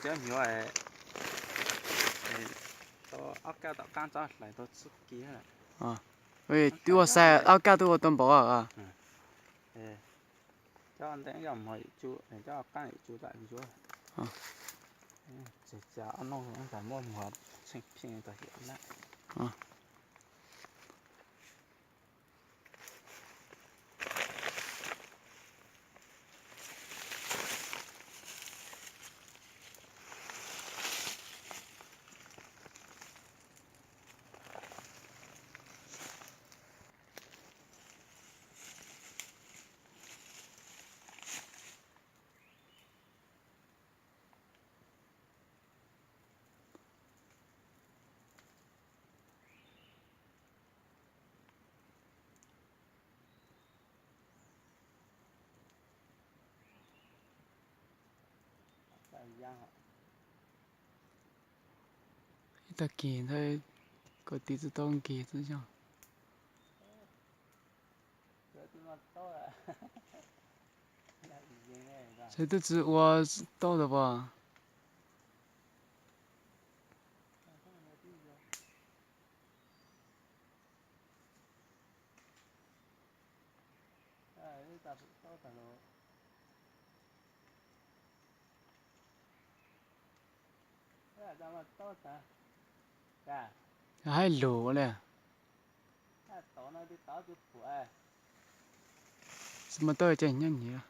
cov nyuam, tau ob kaj tom qab txhob hlais tau txuj ki. Twb ua xais ob kaj twb ua tau npaum. Cov ntawd yog mos yim tsu, cov qaab yim tsu tam ntsuab. Txawm cas ob nub ntawd muaj muag tsheej pheej tau hiam na. Ib tag kis ntawd, koj tiv tsis tau nkig xwb yog. Ces twb tsis ua tau tas as. Haib lug li. Tsis muaj tau ces nyob nyiav.